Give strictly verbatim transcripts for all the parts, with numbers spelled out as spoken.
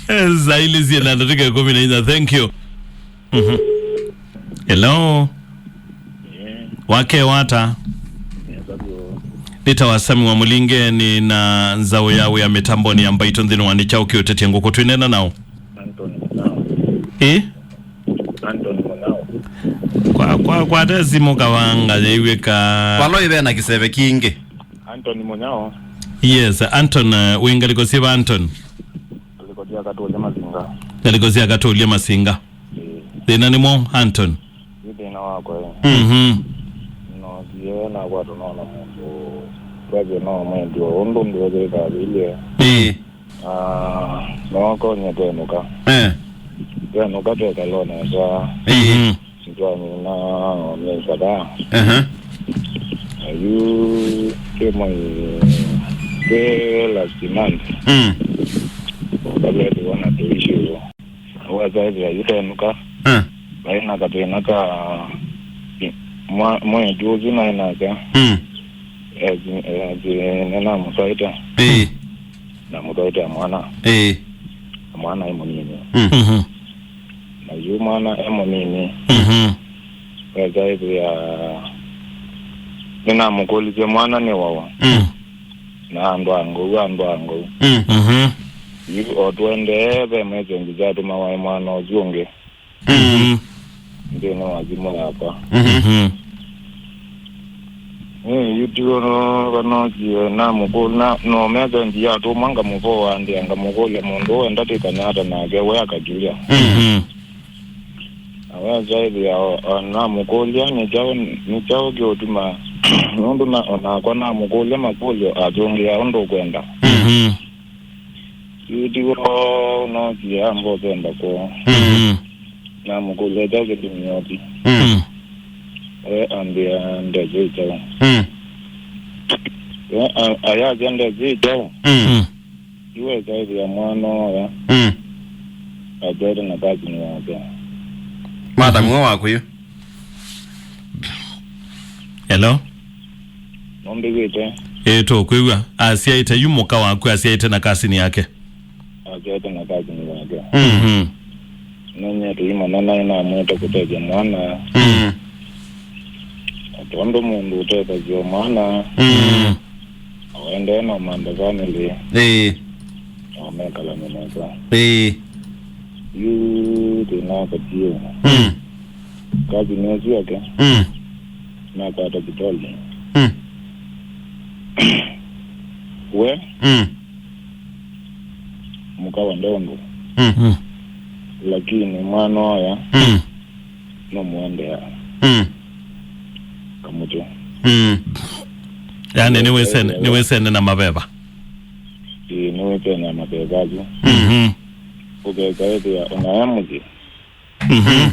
Saa ilĩ syĩ na ndatĩka ĩkũmi na inya. Thank you. Mhm. Hello. Wake wata. Nĩ ta wasami wa mũlingeni na nzaũ ya wĩa mĩtamboni ya mbaitũ nthĩnĩ wa nĩ kyaũ kĩũtetye ngũkũ twĩnena nao. Anthony Mũnyao. Ĩ? Anthony Mũnyao. Kwa, kwa, kwata simũ kavanga yĩw'ĩka. Valo ĩve na kĩseve kingĩ. Anthony Mũnyao. Yes, Anton, uh, wĩ ngalĩko syĩva Anton? Ngalĩko sya Katũlya Masinga. Ngalĩko sya Katũlya Masinga. Ĩĩ. Thĩna nĩ mwaũ, Anton? Nĩ thĩna wakwa, ĩ. Mhm. Nokie nakwatwa nona mũndũ twavye no mwendio ũndũ ndwethĩĩka avĩlye. Ĩĩ. Ah, nokonye twenũka. Eh. Twenũka twekala nesa. Ĩĩ. Mhm. Nitwamina mĩĩ kadhaa. Aha. Na yu twĩ mwai, twĩ last month. Mm. Kaleti wana tuishi. Weza ĩthĩa yu twenũka. Ah. Vaĩ na kathĩna ka mwa-, mwĩĩtu ũsu naĩ nake. Mm. Esi, esi, nĩnamũtwaĩte. Ĩĩ. Namũtwaĩte mwana. Ĩĩ. Na mwana e mũnini. Mm. Mhm. Na yu mwana e mũnini. Mhm. Weza ĩthĩa nĩnamũkũlisye mwana nĩ waũ. Mm. Na andũ a ngou, andũ a ngou. Mm. Mhm. Yu o tũendee, ve message syatũmawa nĩ mwana ũsu ũngĩ. Mm. Mhm. Nthĩnĩ wa simũ yakwa. Mhm. Mhm. Ĩ, yu tiwe no vanokie, namũkũl-, na, no message yatũmwa ngamũvoa ndĩa, ngamũkũlya mũndũ ũũ enda twĩkanyata nake, we akakilya. Mhm. Na weza ĩthĩa o, o namũkũlya, nĩ kyaũ, nĩ kyaũ kĩũtuma, nũndũ na, o nakwa namũkũlya makũlyo atũngĩa ũndũ ũkwenda. Mhm. Yu tiwo ũnookie amba ũsenda kwoo. Mhm. Namũkũlya kyaũ kĩtumi othi. Mm. We ambĩa ndesĩ kyaũ. Mm. We a-, ayasya ndesĩ kyaũ. Mm. Mm. Yu ekaĩthĩa mwana oya. Mm. Atwaĩte na cousin wake. Mata muo waku yu. Hello? Nũmbĩw'ĩte. Ĩĩ, tũkwĩw'a. Asyaĩte yu mũka waku, asyaĩte na cousin yake. Asyaĩte na cousin wake. Mhm. Nĩnyie tũimana naĩ namwĩta kũtethya mwana. Mm. O tondũ mũndũ ũtethasya mwana. Mm. Aendee na ũmantha family. Ĩĩ. Na mekalany'a nesa. Ĩĩ. Yu thĩna akatie. Mm. Cousin ũsu ake. Mm. Nakwata kitole. Mm. We. Mm. Mũka wa ndondo. Mm. Mm. Lakini mwana oya. Mm. Nũmũendea. Mm. Kamũtũ. Mm. Yaani, nĩwĩsene, nĩwĩsene na maveva. Ĩĩ, nĩwĩsene na maveva asu. Mhm. Ũkeka ĩthĩa, ona e mũsyĩ. Mhm.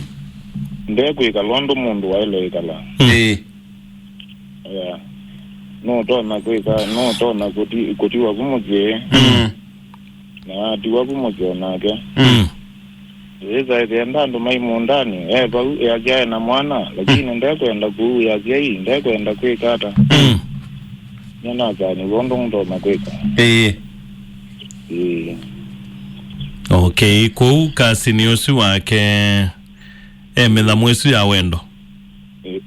Ndekwĩkala ũndũ mũndũ waĩle ĩkala. Mm. Ĩĩ. Yeah. Nũtonya kwĩka, nũtonya kũti-, kũtiwa vu mũsyĩ. Mm. Na atiwa vu mũsyĩ onake. Mm. Ĩsa ĩthĩa enda andũ mai mũũndanĩ, e vau, easya e na mwana, lakini ndekwenda kũu, easya ii, ndekwenda kwĩka ata. Mm. Nĩnasaniw'a ũndũ ngũtonya kwĩka. Ĩĩ. Ĩĩ. Okay, kũu kasini ũsu wake e mĩthamũ ĩsu ya wendo. Ĩ,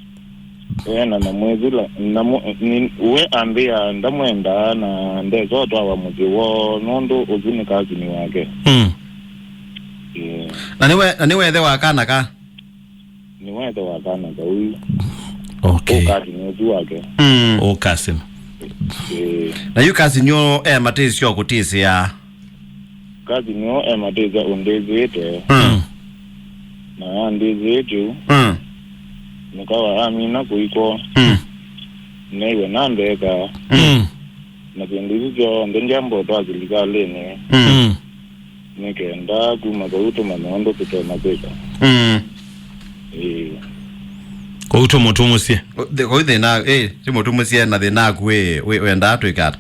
ena na mwĩthula, na mũ-, ni-, we ambĩa ndamwendaa na ndesa ũtwawa mũsyĩ woo nũndũ ũsu nĩ kasini wake. Mm. Ĩĩ. Na nĩwe, na nĩwe ĩthe wa kana ka? Nĩwe ĩthe wa kana kau. Okay. Ũ kasini ũsu wake. Mm. Ũ kasini. Ĩĩ. Na yu kasini ũũ e matĩsyo kũtĩsĩa? Cousin ũũ ematĩsya ũndĩthĩĩte. Mm. Na andĩthĩĩte ũu, mm, mũkawa amina kũi kwoo. Mm. Neiwe na ndeeka. Mm. Na syĩndũ isu syonthe ndyamba ũtwaa silikalĩnĩ. Mm. Nĩ kenda kuma vau tũmanye ũndũ tũtonya kwĩka. Mm. Ĩĩ. Kũu tũmũtumũsye. Ũ-, thĩ-, kũu thĩna, ĩ, tũmũtumũsye na thĩna aku, ĩ, wĩ-, wendaa twĩka ata?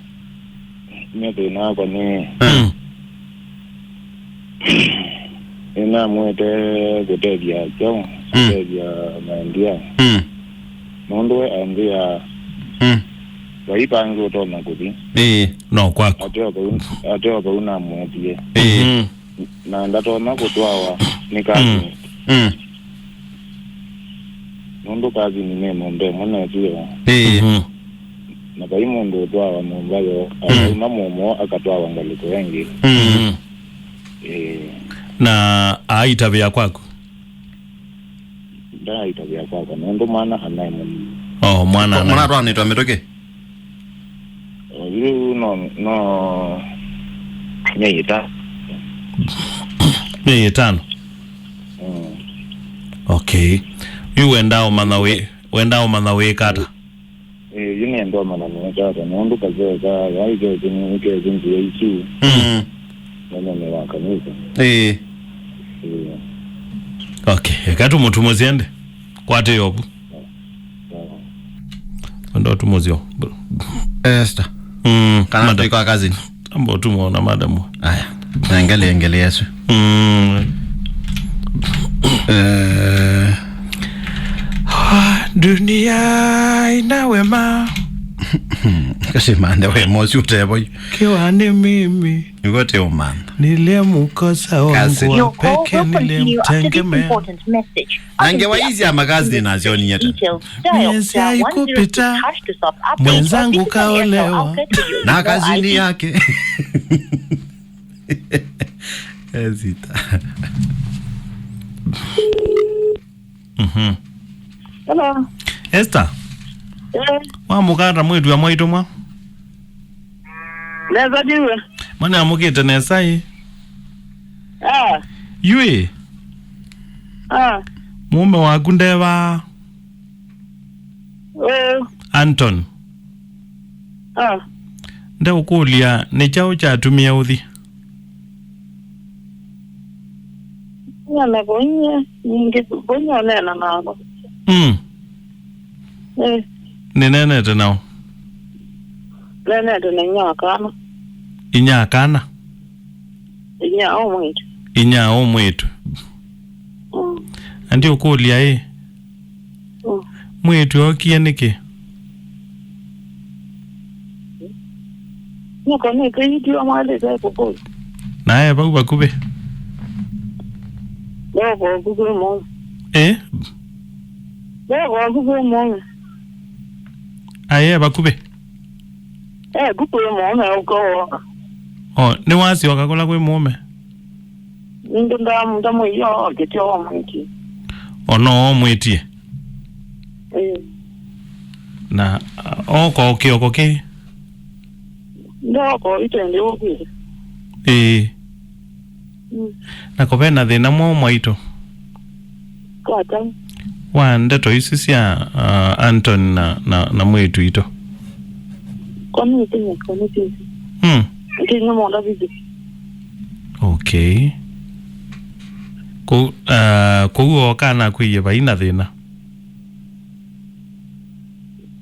Nĩ thĩna wakwa nĩ, mm, nĩnamwĩte kũtethya kyaũ, mm, kũtethya maendia. Mm. Nũndũ we ambĩa, mm, vai vangĩ ũtonya kũthi. Ĩĩ. No kwaku. Ateo vau, ateo vau namwetie. Ĩĩ. Mm. Na ndatonya kũtwawa nĩ cousin. Mm. Nũndũ cousin nĩ nyũmba ĩmwe na ĩsio. Ĩĩ. Mhm. Na vai mũndũ ũtwawa nyũmba yo, mm, akauma mũmo akatwawa ngalĩko ĩngĩ. Mm. Mhm. Ĩĩ. Na aaitavĩa kwaku? Ndaaitavĩa kwakwa nũndũ mwana anaĩ mũnini. Oh, mwana anaĩ. Mũnatwaanĩtwe mĩtũkĩ? Yu no, no, myei ĩtano. Myei ĩtano? Mm. Okay. Yu wendaa ũmanya wĩ, wendaa ũmanya wĩka ata? Ĩĩ, yu nĩenda ũmanya nĩeka ata, nũndũ kaseo ka, yaĩ kekĩnĩ, kekĩ nzĩa isu. Mm. Nene nĩ wa kanisa. Ĩĩ. Ĩĩ. Okay, eka tũmũtumũsye ndĩ. Kwatĩĩa ũvu. Ndo tumuzio. Esther. Mm, kana madam. Tuika cousin. Amba utumwa na madam. Aya. Na ngeli, ngeli Yesu. Mm. Eh. Dunia ina wema. Kasi mande wema ũsu ũtevoi. Kiwa ni mimi. Nĩguo tĩ ũmantha. Niliyemkosa wangu wa pekee, niliyemtegemea. Your call will continue after this important message. Na ngewa ici ya makazi nasyoniete. Miezi haikupita, mwenzangu kaolewa na kazini yake. Ezita. Mhm. Hello. Esther. Eh. Wamũkata mwĩĩtu wa mwaitũ mwa? Nesa ndiwe. Mwana amũkĩte nesa ĩ? Ah. Yui. Ah. Mũũme waku ndeva? Eh. Anton. Ah. Ndeũkũlya nĩ kyaũ kyatumie ũthi? Nĩanakũnyie ningĩ kũnyia ũneena nakwa. Mm. Eh. Nĩneenete nao? Neenete na inya wa kana. Inya wa kana? Inya o mwĩĩtu. Inya o mwĩĩtu. Mm. Na ndiũkũlya ĩ? Mm. Mwĩĩtu ookie nĩkĩ? Nĩkonete itiwa mwalĩte kũkũlya. Na e vau vakuvĩ? Ndeko vakuvĩ mũno. Ĩ? Ndeko vakuvĩ mũno. Aĩ e vakuvĩ? E, kũkwĩ mũũme ũka wooka. O, nĩwasyoka kũla kwĩ mũũme? Nĩndĩ ndamũtha mũio okĩtye wamwĩtie. O no wamwĩtie? Ĩĩ. Na, a, oka o kĩoko kĩ? Ndoko itendi ũkwĩte. Ĩĩ. Mm. Na ko ve na thĩna mwaũ mwaitũ? Kwata. Wa ndeto isu sya, uh, Anton na, na, na mwĩĩtu witũ? Kwa nĩ kĩnya, kwa nĩ kĩnya. Mm. Kĩnya mũndũ vivi. Okay. Kũ-, uh, kũu oka nakwĩie vai na thĩna?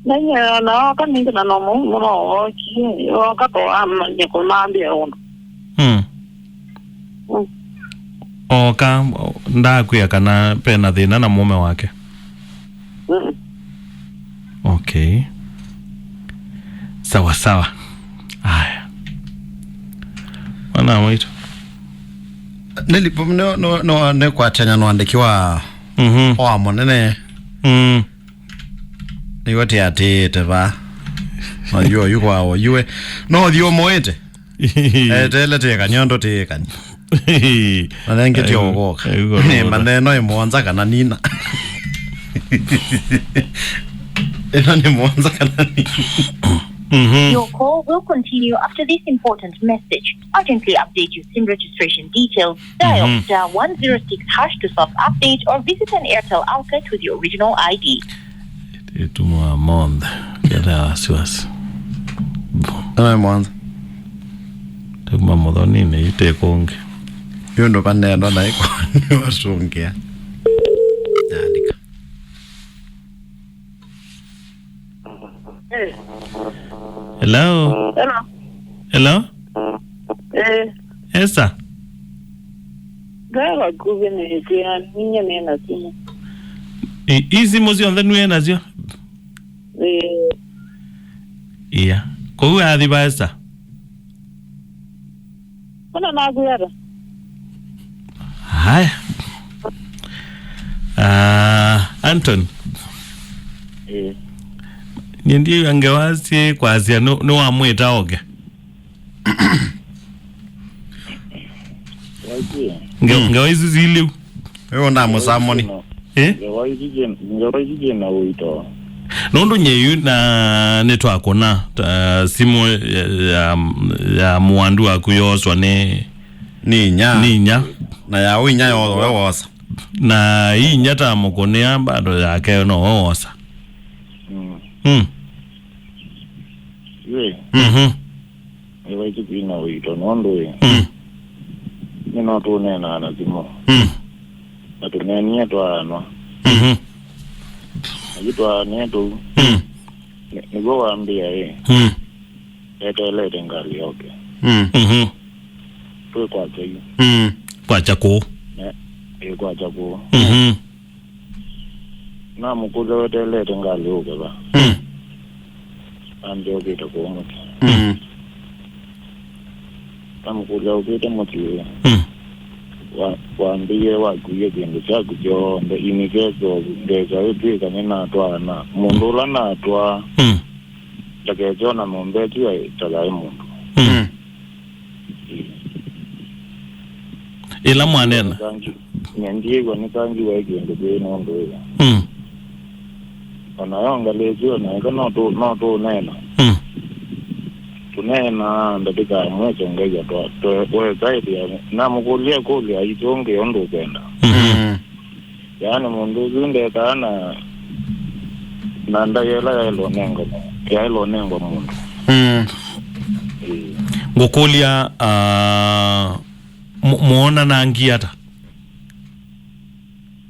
Na inyia na oka ningĩ na no mũno okie, oka ko amanye kũmambia ũndũ. Mm. Mm. Oka, ndakwĩa kana pena thĩna na mũũme wake? Mm. Okay. Sawa sawa. Aya. Mwana mwaitũ. Nĩlipo, no, no, no, nĩkwatanya no andĩki wa, mhm, wa mũnene. Mm. Nĩw'o tĩatĩĩte vaa. Najua yu kwao, yue. No ũthiũmũĩte. Etele tĩĩkany'a ũndũ tĩĩkany'a. Na nengĩ tio ũkũka. Aiwa, aiwa. Nĩ maneno ĩ mũonza kana nina. Ĩno nĩ mũonza kana nina. Mhm. Your call will continue after this important message. Urgently update your SIM registration details. Dial, mhm, star one zero six hash to self-update or visit an Airtel outlet with your original I D. Ĩtumwa monthe kĩla wasiwasi. Ana mwanza. Tuma mũthoninĩ ite kũngĩ. Yondo panendo na iko nĩwasũngĩa. Andĩka. Eh. Hello? Hello? Hello? Eh. Esther? Ngai vakuvĩ nĩkwĩa, ninyie nĩ na simũ. I, i simũ syonthe nue nasyo? Eh. Ia. Kũu athi va Esther? Kuna naku ata? Aya. Ah, Anton. Eh. Nĩndĩ ngewa syĩ kwasya nĩ, nĩwamwĩta oke. Waitie. Nge-, mm, ngewa isu syĩ lĩu. Ũyũ nda mũsamoni. Eh? Ngewa isu syĩ, ngewa isu syĩ na ũito. Nũndũ nye yu na nĩtwakũna, ta, simũ ya, ya, ya mũwandu waku yooswa nĩ, nĩ inya. Nĩ inya. Na ya ũinya yo we wosa. Na inya ta mũkũnĩa bado yake no we wosa. Mm. Mm. Yĩ. Mhm. Nĩvaĩtye kwina ũito nũndũ ĩ. Mm. Nĩ no tũneenaa na simũ. Mm. Na tũneenie twaanwa. Mhm. Na yu twaanĩe tũu. Mm. Nĩ-, nĩw'o wambĩa ĩ. Mm. Eteelete ngalĩ yoke. Mm. Mhm. Twĩ kwakya yu. Mm. Kwakya kũũ? Ne-, ĩ kwakya kũũ. Mhm. Namũkũlya weteelete ngalĩ ũke va? Mm. Ambĩa ũkĩte kũũ mũsyĩ. Mm. Namũkũlya ũkĩte mũsyĩ. Mm. Wa-, wambĩie wakuie syĩndũ syaku syonthe, in case of mbesa ĩtw'ĩka nĩnatwaa na mũndũ ũla natwaa. Mm. Ndakesyo na nyũmba ĩsu yaĩ ta yaĩ mũndũ. Mm. Mm. Ĩla mwanena. Nĩthangi-, nĩndyĩw'a nĩthangiwa ĩ kĩndũ kĩĩ nũndũ ĩyo. Mm. O nayo ngalĩ ĩsu o nayo no tũ-, no tũũneena. Mm. Tũneenaa ndatĩka ĩmwe tũngaia twa-, twe-, wesa ĩthĩa. Namũkũlya ĩkũlyo aitũngĩe ũndũ ũkwenda. Mhm. Mm. Yaani mũndũ ũsu ndekaa na, na ndaĩa ĩla yaĩlwe ũnengwa mũ-, yaĩlwe ũnengwa mũndũ. Mm. Ĩĩ. Ngũkũlya, ah, mũ-, mũonanangie ata?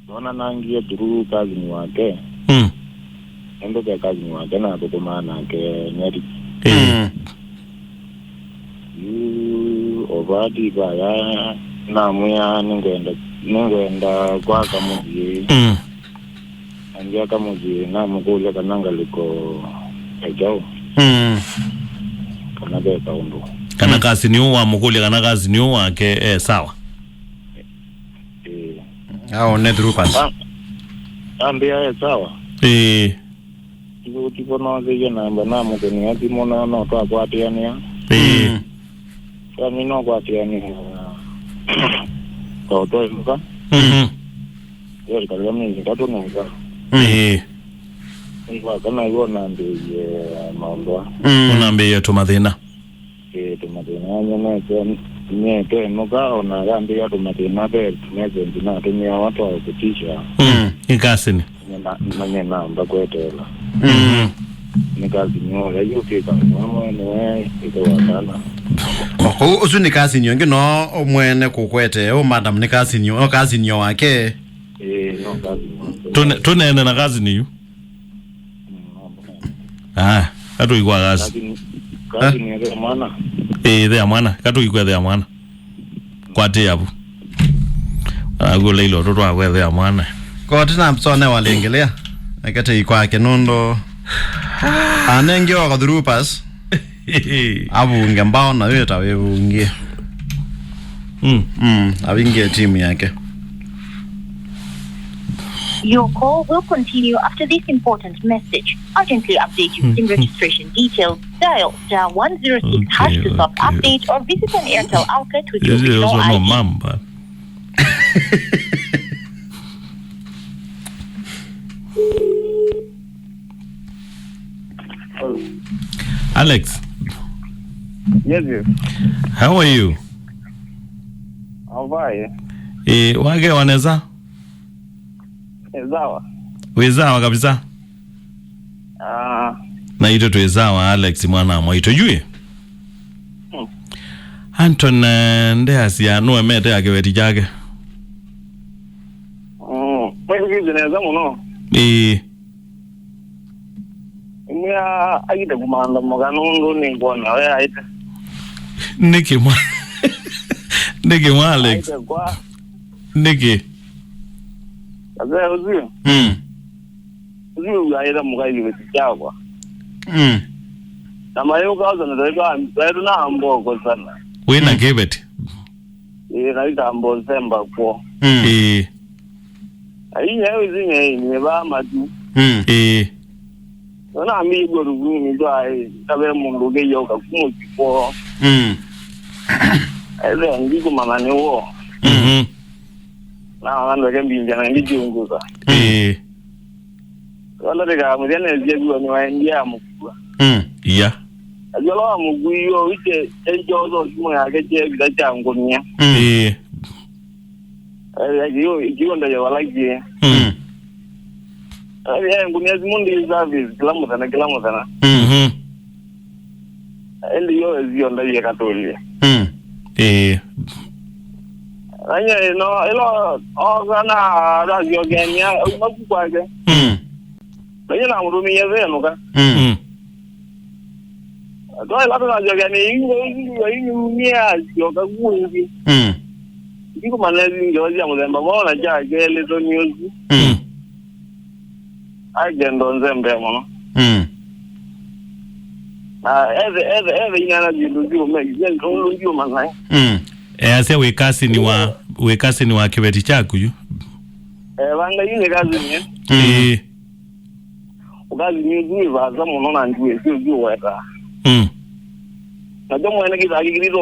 Twonanangie through cousin wake. Mm. Nũndũ ve cousin wake nathũkũmaa nake Nyeri. Ĩĩ. Mm. Yu o vaa ti vaya, namwĩa nĩngwenda, nĩngwenda kwaka mũsyĩ. Mm. Angĩaka mũsyĩ, namũkũlya kana ngalĩko e kyaũ. Mm. Kana ve kaũndũ. Kana, mm, cousin ũũ wamũkũlya kana cousin ũũ wake e sawa. Ĩĩ. Aone through pass. A-, ambĩa e sawa. Ĩĩ. Tivo, tivo notheie namba namũkũnĩa simũ na no twakwatĩanĩa. Ĩĩ. Mm. Twamina ũkwatĩanĩa. Twaũtwaĩmũka. Mhm. Yelikalya mĩinĩ katũ nũka. Mm. Ĩĩ. Nĩkwaka naiw'o nambĩĩie maũndũ aa. Mm. Ũnambĩĩie tũmathĩna. Ĩĩ, tũmathĩna nyonete, nĩtwenũka, ona yambĩĩa tũmathĩna ve message natũmĩawa twa kũtisha. Mm, nĩ cousin. Manye na-, manye namba kweteela. Mm. Nĩ cousin ũla yu twĩka mwe mwene we, ĩthe wa kana. O, kũu ũsu nĩ cousin ũngĩ, no mwene kũkwete, ũ madam nĩ cousin, no cousin wake. Ĩĩ, no cousin wake. Tũne-, tũneene na cousin yu. Ah, katũikwa kasi. Kasi, kasi nĩ ĩthe ya mwana. Ĩĩ, ĩthe ya mwana. Katũikwa ĩthe ya mwana. Kwatĩ avu. Aguo leilo tũtwakwa ĩthe ya mwana. Koti na msone walengelea. Ekete ikwake nũndũ. Anenge wa through pass. Avunge mbao na wĩta wĩvungie. Mm. Mm, avingie timu yake. Your call will continue after this important message. Urgently update your SIM registration details. Dial star one zero six hash to self-update or visit an Airtel outlet with your original I D. Mamba. Alex. Yes, yes. How are you? I'm fine. Eh, wakewa nesa? Eh, sawa. Wĩ sawa kabisa? Ah. Naitũ twĩ sawa, Alex mwana wa mwaitũ. Yu ĩ? Hmm. Anton, eh, ndeasya nũemete ya kĩveti kyake. Mm. Mwĩthukĩĩsye nesa mũno. Ĩĩ. Nĩmwĩa aite kũmantha mũka nũndũ nĩngwona we aite. Nĩkĩ mwa-, nĩkĩ mwa Alex? Aite kwa. Nĩkĩ? Kazee ũsu. Mm. Ũsu aite mũka kĩveti kyakwa. Mm. Na mayũka ũsa na taitũ na mboko sana. Wĩ na kĩveti? Ĩĩ, na itambo semba kw'o. Mm. Ĩĩ. Ainya wĩsinya ĩnĩ vaa matu. Mm. Ĩĩ. Nona ambi igwa ruvuni twa ĩ, kabe mũndũ ũkĩyoka kuma ũsikw'o. Mm. Ĩthe ndikumana nĩ wo. Mhm. Na andũ ake mbinja na ndikiunguza. Ĩĩ. Wala ndĩkamũthya nesie kuwa nĩwaendie amũkua. Mm. Iya. Ajola wa mũkui yo wite enjozo simu yake chevita cha ngunia. Mm. Ĩĩ. Ĩĩ, kĩo kĩo ndaja wala kie. Mm. Ĩĩ, ngunia simu ndi service kila mũthenya kila mũthenya. Mhm. Ĩndĩ yo ezio ndaie katũlie. Mm. Ĩĩ. Anya ĩno ĩlo oka na asyokenia uma ku kwake. Mm. Nanye namũtũmĩie venũka. Mm. Mm. Twaĩla tũnasyokenia ingo ingiwa iniumie asyoka ku ĩngĩ. Mm. Ndikumanya ĩsu ngewa sya mũthemba vau na kya kelĩ toni ũsu. Mm. Agendo nzembea mũno. Mm. Na ethe ethe ethe inana syĩndũ syũme syĩndũ ndiũmanya. Mm. Easya wĩ kasini wa wĩ kasini wa kĩveti kyaku yu. Evanga yu nĩ kasini. Mm. Ĩĩ. Ũkasini ũsu wĩ vaasa mũno na ndiwĩsĩ ũsu ũwetaa. Mm. Nakyo mwene kĩthaa kĩkĩlĩte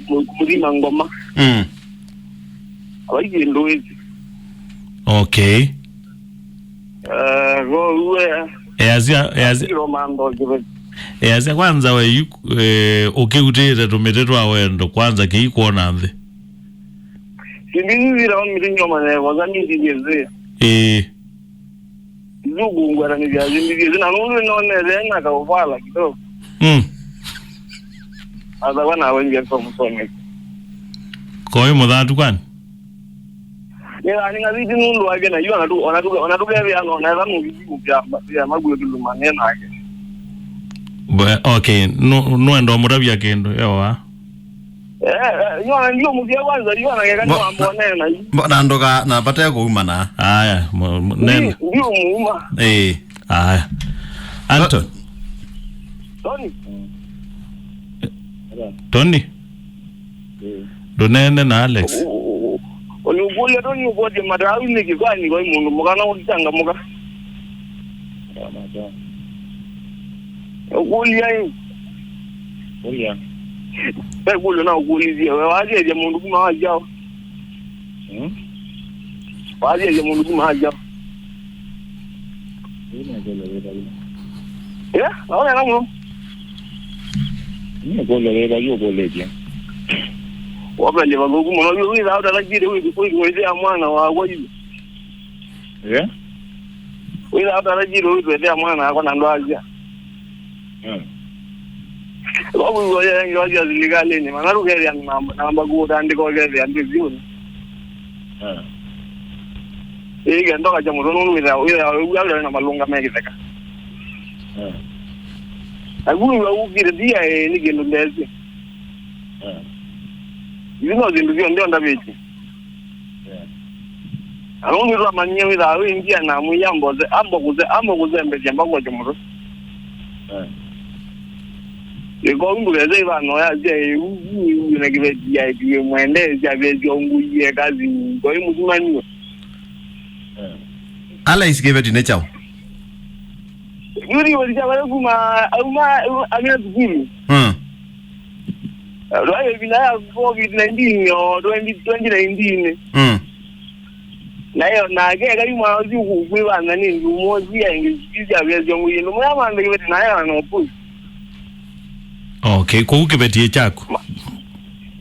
kũmũthima ngoma. Mm. Awaisye ndũĩsĩ. Okay. Eh, go uwe. Easya easya Kĩlo mando kĩveti. Easya kwanza we yu eh, ũkĩutĩte tũmĩtĩ twa wendo kwanza kĩikwona nthĩ. Sindizizira wa mĩtĩ nyoma na evoza mĩtĩ yezea. Ĩĩ. Nzukungwata nĩvyathi mbithi na nũndũ nonethe na kaũvala kidogo. Mm. Athawa nawe ngeso mũsomeki. Koĩ mũthatu kwani? Nĩthani ngaviti nũndũ wake na yu ona tu ona tu ona tukethĩa no na etha mũviti kupya ya maguo tulumane nake. Bwe- Okay, nu nuenda mũtavya kĩndũ yoa. Eh, eh, yo ndio mzee kwanza yo na keka ni mambo nena. Mbo- na ndoka na pate kuumana. Aya, mu- mu- nena. Ndio muuma. Eh. Aya. Anton. Tony. Tony. Ndũneene na Alex. Ũnĩũkũlya tũnĩũkũtye mataau nĩkĩ kwani vai mũndũ mũka na ũtangamũka? Ũkũlya ĩ? Kũlya. Ve kũlyo na ũkũlĩthye we wathĩthya mũndũ kuma wa kyaũ? Hmm? Wathĩthya mũndũ kuma wa kyaũ? Ĩĩ, nĩkũlya wĩva yu. Ĩla, naona na mũno. Nĩkũlya wĩva yu ũkũlĩthye. Wapelye vathũku mũno yu wĩthaa ũtatakĩte wĩthĩa mwana wakwa yu. Ĩĩ? Wĩthaa ũtatakĩte wĩtwethĩa mwana wakwa na ndwasya. Vakuiwa yengi wasya silikalini mana tukethĩa namba kũtandĩka ũkethĩa ndĩsyũnĩ. Ĩĩ kĩndoka kya mũtwe nũndũ wĩthĩa wĩthĩa wĩw'a wĩthĩa na malũnga me kĩtheka. Nakuiwa ukĩte thia ĩĩ nĩ kĩndũ ndesĩ. Ithi no syĩndũ syonthe ondavĩtye. Na nũndũ twamanyie wĩthaa wĩ nzia na mwĩi amboze ambokũze ambokũzembethya mbakũkye mũtwe. Ĩkau ndũkese ĩvano yasya ĩu na kĩveti ya ĩtiwe mwendeesya avesya ũngũie kasi ngoi mũtumaniwe. Alex kĩveti nĩ kyaũ? Yuri wĩthya vale kuma auma amina sukulu. Mm. Lwayo ĩvinda ya covid nineteen o twenty twenty nineteen. Mm. Nayo nake eka yu mwana ũsu kwĩvana nĩ ndumo ũsu yaingĩ sya vyasya ngũi ndumo ya manthe kĩveti nayo na ũpusi. Okay, kũu kĩveti kyaku.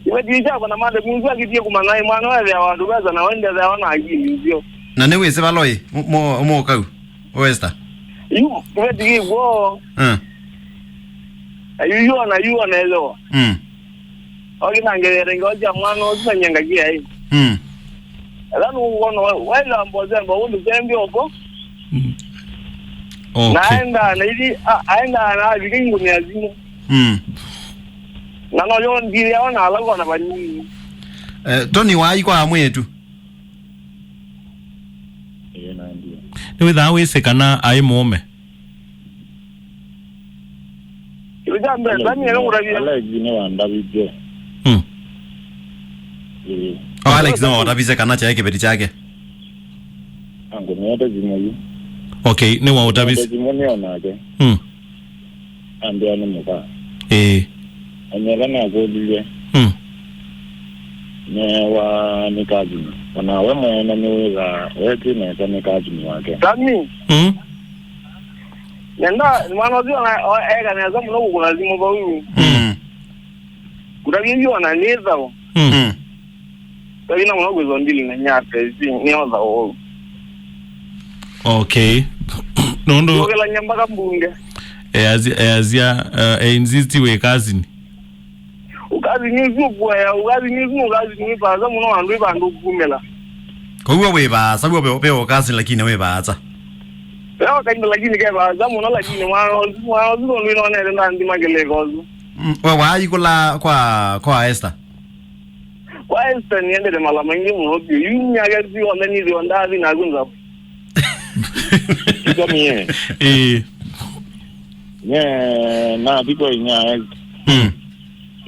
Kĩveti kyakwa na manthe mũsu akĩtie kũmanya ĩ mwana wethĩa wandũ vesa na wendetheawa na akili nzio. Na nĩ wĩsĩ valoi mũkau Westa. Yu kĩveti kĩkw'o. Mm. Yu yona yu ona elewa. Mm. Oki na ngelele ngao sya mwana ũsu na nyenga kiai. Mm. Ela nũwona waila mbosemba ũndũ sembi oko. Mm. Okay. Naenda na ithi aenda na athi kingu ni azimu. Mm. Na no yo ndire ona ala kona vanini. Eh, Tony wai kwa mwĩtu. Ĩĩ, na ndio. Nĩwĩthaa wĩsĩ kana aĩ mũũme? Kĩndũ kya mbee, Alex Daniel nĩ- ngũtavie. Alex nĩwandavĩtye. Mm. Ĩĩ. O Alex no watavisye kana kyaĩ kĩveti kyake. Angũnĩete simũ yu. Okay, nĩ wa ũtavisye. Simũ nĩ onake. Mm. Ambĩa nĩ mũka. Ĩĩ. Anyela nakũlilye. Mm. Newa nĩ kazini. Ona we mwene nĩwĩthaa wetĩ nesa nĩ kazini wake. Sami. Mm. Nenda mwana ũcio ona eka nesa mũno kũkũna simũ vau. Mm. Kũtavye yu ona nĩ thao. Mm. Tavina mũno kwĩthondili na nyate isi nĩ otha ũu. Okay. Nũndũ yũkĩlany'a mpaka mbunge. Easya, easya, uh, e insist wĩ kazini. Ũkazini ũsu ũkuea, ũkazini ũsu nĩ ũkazini wĩ vaasa mũno, vandũ ĩ vandũ kumĩla. Kwoguo wĩ vaasa, w'o ve, ve ũkazini lakini wĩ vaasa. Ve ũkazini lakini ke vaasa mũno, lakini mwana ũsu, mwana ũsu nũndũ ĩnonete ndanthima kĩlĩko ũsu. Mm, we waikũla kwa, kwa Esther? Kwa Esther nĩendete mala maingĩ mũno vyũ. Yu myaka ĩsu yonthe nĩthĩwa ndathi naku nzavu. Itamie. Ĩĩ. Nye nathi kwa inya Esther. Mm.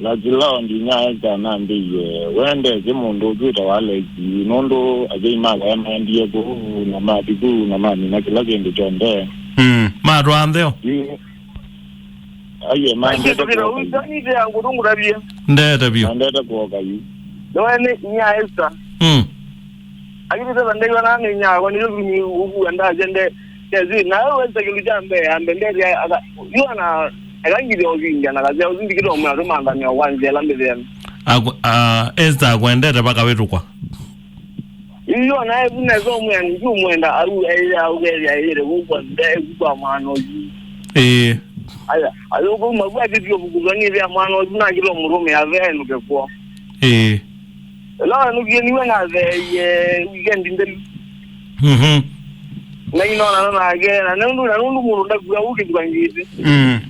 Lazilao ndi inya Esther nambĩie, "Wendete mũndũ ũtwĩta wa Leki, nũndũ asyai makwa maendie kũu, na mathi kũu, na mamina kĩla kĩndũ kyonthe." Mm. Matwaa ntheo? Yu, aiye, maendete kũoka yu. Ndeete vyũ. Maendete kũoka yu. Nĩwe nĩ inya Esther. Mm. Akĩtĩteva ndaiwa na nĩ nyakwa nĩyo vini ũkua ndasya nde nesi nawe wesa kĩndũ kya mbee ambe ndethya aka yona akangithya ũvindya na kasya ũsu ndikĩtomwĩa tũmanthanĩa kwa nzĩa ĩla mbĩthĩene. Aku- a- Esther akwendete vakavĩtũkwa. Iyo nae vu nesa ũmwĩa nĩkĩ ũmwenda au eĩa ũkethya ĩyĩte kũu kwa nzĩa ĩku kwa mwana ũsu. Ĩĩ. Aya ayũkũma vu atĩtio vukuzwa nĩthĩa mwana ũsu nakĩto mũrũme ave enũke kwoo. Ĩĩ. Ĩla wanũkie nĩw'o natheeie weekend nthelu. Mhm. Nainonana nake, na nũndũ, na nũndũ mũndũ ndakua ũkĩthukangĩte. Mm.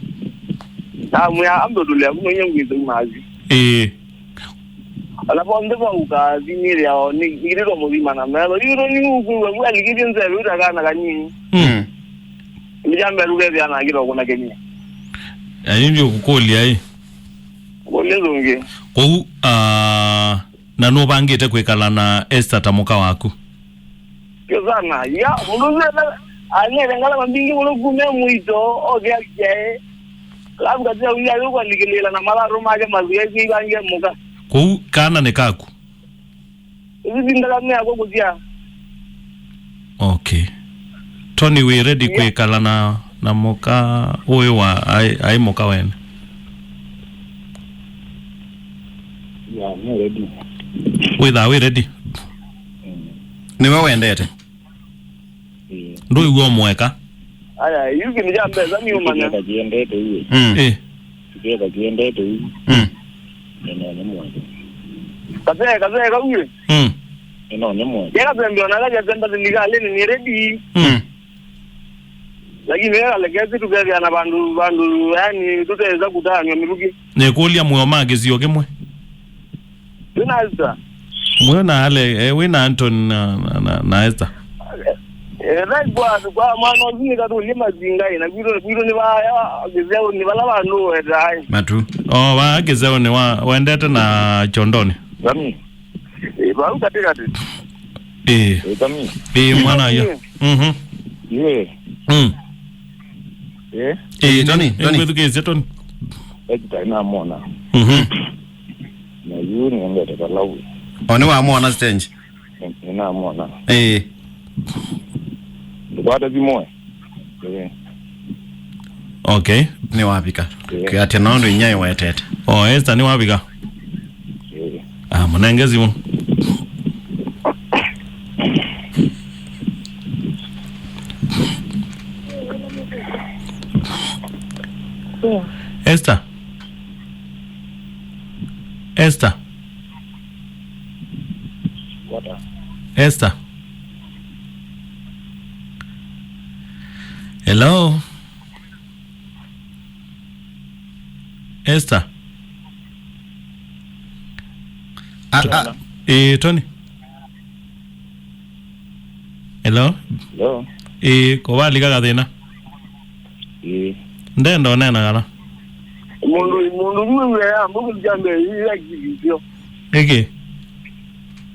Namwĩa, "Ambe ũtũlea kuma inya ngwĩte umathi." Ĩĩ. Ala vonthe vauka thinyĩthĩa o nĩ ngĩtĩtwa mũthima na metho. Yu nĩ ũkwĩw'a vu alikĩtye nzeve ũtakana kanini. Mm. Nĩjambea tũkethĩa nake tokũna kenia. Ayu ndio kũkũlya ĩ. Kũlya nzũngĩ. Kwoou, ah, na nũvangĩte kwĩkala na Esther ta mũka waku? Kĩsana, ya, mũndũ ũsu ena, anĩte ngalama mbingĩ mũno kuma e mũito, oke akyae. Alafu katika ũya yũkwalikĩlĩĩla na malatũ make mathwĩe ivange mũka. Kwoou kana nĩ kaku? Ĩsu ti ngalama yakwa kũsyaa. Okay. Tony, wĩ ready kwĩkala na, na mũka ũyũ wa, aĩ, aĩ mũka wene? Yeah, nĩ ready. Wĩthaa wĩ ready? Mm. Nĩwe wendete? Ĩĩ. Ndũĩw'a ũmũeka? Aya, yu kĩndũ kya mbesa nĩ ũmanya. Kĩndũ kĩendete iwe. Mm. Ĩĩ. Kĩndũ kĩendete iwe. Mm. Nĩ no nĩ mwana. Kasee, kasee kauye. Mm. Ĩno nĩ mwana. Yeka sembe ona kaja sembe silikalini nĩ ready. Mm. Lakini yeka lekezi tukethia na vandu, vandu, yani tuteza kutanywa miruki. Nĩkũlya mũyo ma kĩsio kĩmwe. Wĩna Esther? Mũyo na ale, eh, wĩna Anton na, na, na, na Esther. Eh, thank God kwa mwana ũsu nĩkatũlye mazinga ĩ, na kwitũ, kwitũ nĩ vaya, kĩseo nĩ vala vandu wetae. Matu. Oh, va kĩseo nĩ wa, wendete na chondoni. Sami. Eh, vau katikati. Eh. Eh, Sami. Eh, mwana ya. Mhm. Iwe. Mm. Eh? Eh, Tony, Tony. Ngwĩthukĩĩsye, Tony. Ekita inamwona. Mhm. Na yu nĩendete Palau. O, nĩwamwona stage? Nĩ- nĩnamwona. Eh. Ndũkwata thimũ we? Eh. Okay, nĩwavika. Eh. Kĩatya nũndũ inya ĩwetete. O, Esther nĩwavika? Eh. Ah, mũnenge simũ. Esther. Esther. Esther. Hello. Esther. Ah, ah. Eh, Tony. Hello? Hello? Ĩĩ, kũvalika kathĩna? Ĩĩ. Ndenda ũneena kana? Mũndũ, mũndũ yu wĩa ya mbũkũ njambe ila kĩvĩtyo. Ĩkĩ?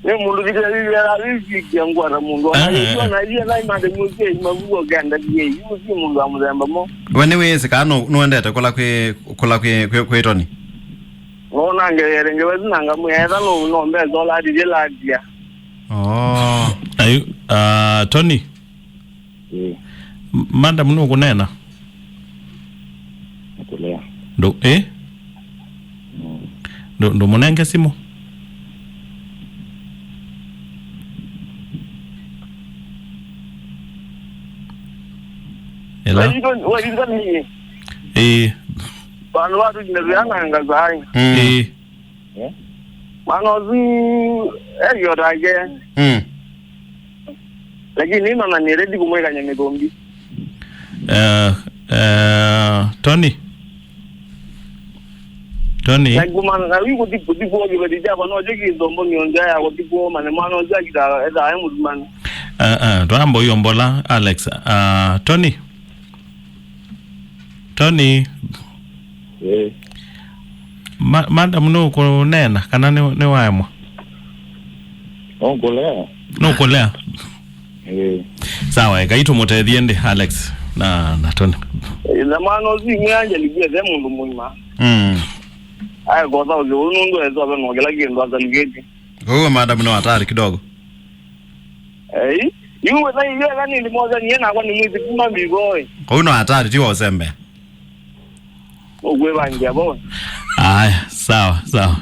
Nĩ mũndũ vita vivera vivikia ngwata mũndũ. Ona Ah, ah, ah. Ona yie na imande musie imavuo kenda bie. Yu si mũndũ wa mũthemba mo. We nĩwĩsĩ kana nũ-, nũendete kũla kwĩ, kũla kwĩ, kwĩ, kwĩ Tony? Nona ngeyere ngewe sina ngamwĩa etha no, no mbeca ũla atithie latia. Oh. Ayu, ah, Tony? Ĩĩ. M-, madam nũkũneena? Nĩkũlea. Ndũ, ĩ? Mm. Ndũ, ndũmũnenge simũ. Ĩla. Wethito, wethito nini? Ĩĩ. Vandu vatu ndeveananga zai. Mm. Ĩĩ. Eh? Mwana ũsu Elliot ake. Mm. Lakini nonanĩte ndikũmwĩkany'a mĩthũmbi. Eh, eh, Tony. Tony. Na kuma na wi kuti kuti kwa kibeti chako no je kizombo mionja ya kuti kwa mane mwana ũsu akita eza ae mutumani. Ah, ah, twambo hiyo mbola, Alex. Ah, Tony. Tony. Eh. Ma-, madam nũkũneena kana nĩ, nĩwaemwa? Nũkũlea. Nũkũlea? Eh. Sawa, eka itũmũtethie ndi, Alex na, na Tony. Eh, na mwana ũsu imwe anja likwete mũndũ mũima. Mm. Aya kotha ũthi ũũ nũndũ ethwa ve no kĩla kĩndũ asalukĩtye. Ũguo madam nĩ hatari kidogo. Ei, yu wetha iyo eka nĩndĩ moza niye nakwa nĩ mwĩsĩ kuma mbivoi. Ũu no hatari, ti wa ũsembe. Ũkwĩvangia bo. Aya, sawa, sawa.